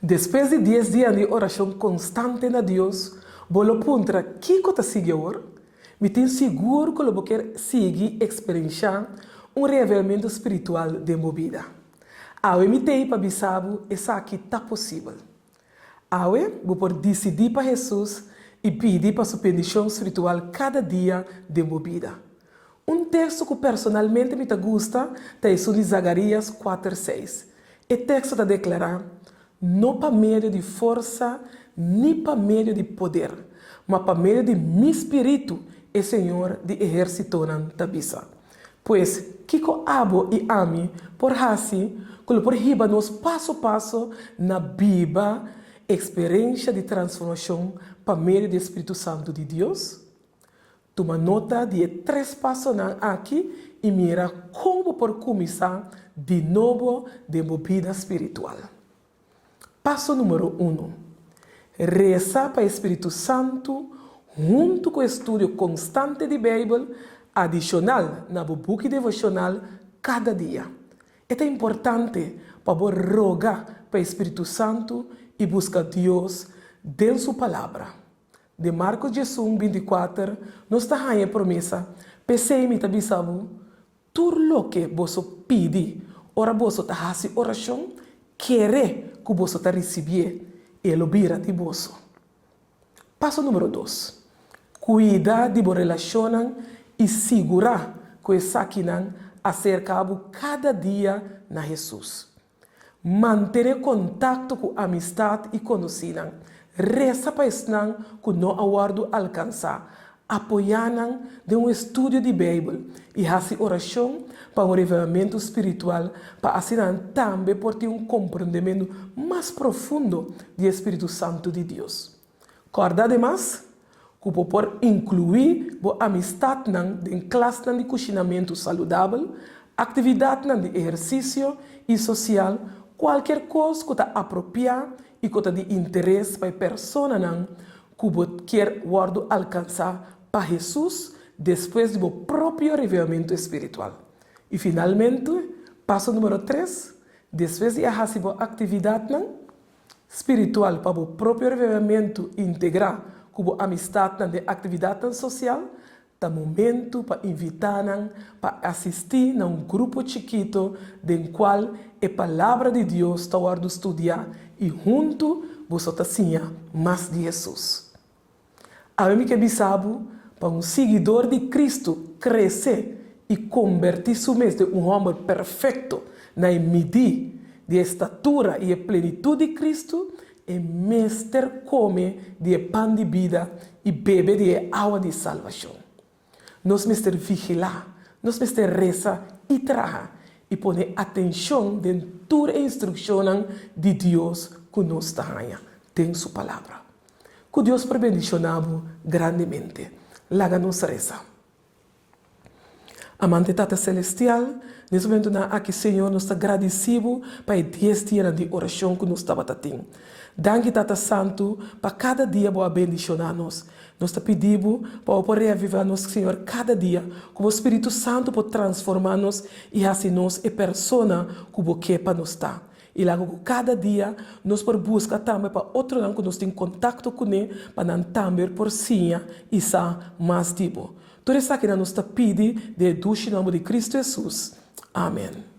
Despues di dies dia di orashon konstante na Dios, bo lo puntra kiko ta sigui awor? Mi tin sigur ku lo bo kier sigui eksperenshá un reavivamentu spiritual den bo bida. Awe mi t'ei pa bisa bo esaki ta posibel. Awe bo por disidí pa Hesus i pidi pa su bendishon spiritual kada dia den bo bida. Un teksto ku personalmente mi ta gusta ta esun di Zagarias kuater seis. E teksto ta deklará, No pa medio di forsa ni pa medio di poder, ma pa medio di mi spiritu, e Señor di ehérsitonan ta bisa. Pues, kiko abo i ami por hasi ku lo por hiba nos paso paso na biba eksperensha di transformashon pa medio di e spiritu santu di Dios? Tuma nota di e tres pasonan aki i mira kon bo por kuminsá di nobo den bo bida spiritual. Paso numero uno, Resa pa e spiritu santu huntu ku estudio konstante di Beibel adishonal na bo buki devoshonal kada dia. E ta importante pa bo roga pa e spiritu santu i buska Dios den su Palabra. Den Marcos diesun, binti kuater, nos ta haña e promesa, P'esei mi ta bisa bo, tur loke boso pidi ora boso ta hasi orashon, kere ku boso ta risibié, e lo bira di boso. Paso numero dos, Kuida di bo relashonnan i sigurá ku esakinan aserka bo kada dia na Hesus. Mantené kontakto ku amistat i konosínan. Resa pa esnan ku no a wòrdu alkansá. Apoyá nan den un estudio di Beibel i hasi orashon pa un revivamentu spiritual pa asina nan tambe por tin un komprondementu mas profundo di e spiritu santu di Dios. Kòrda ademas ku bo por inkluí bo amistatnan den klasnan di kushinamentu saludabel, aktividatnan di ehersisio i sosial, kualkier kos ku ta apropiá i ku ta di interes pa e personanan ku bo kier wòrdu alkansá pa Hesus despues di bo propio reviamentu espiritual. I finalmente, paso numero tres, despues di a hasi bo aktividatnan, Spiritual pa bo propio revivamentu integrá ku bo amistatnan den aktividatnan sosial, ta momentu pa invitá nan pa asistí na un grupo chikito den kual e Palabra di Dios ta wòrdu studiá i huntu boso ta siña mas di Hesus. Awe mi ke bisa bo pa un siguidor di Cristo krese i kombertí su mes den un hòmber perfekto na e midí di e statura i e plenitut di Cristo, e mester kome di e pan di bida i bebe di e awa di salbashon. Nos mester vigilá, nos mester resa i traha i pone atenshon den tur e instrukshonnan di Dios ku nos ta haña den su Palabra. Ku Dios por bendishoná bo grandemente. Laga nos resa. Amante Tata Selestial, nes momentunan aki Señor nos ta gradisí bo pa e dies dianan di orashon ku nos tabata tin. Danki Tata Santu pa kada dia bo a bendishoná nos. Nos ta pidi bo pa bo por reavivá nos Señor kada dia, ku bo Spiritu Santu por transformá nos i hasi nos e persona ku bo ke pa nos ta. I laga ku kada dia nos por buska tambe pa otronan ku nos tin kontakto kuné pa nan tambe por siña i sa mas di bo. Tur esakinan nos ta pidi den e dushi nòmber di Kristu Hesus. Amen.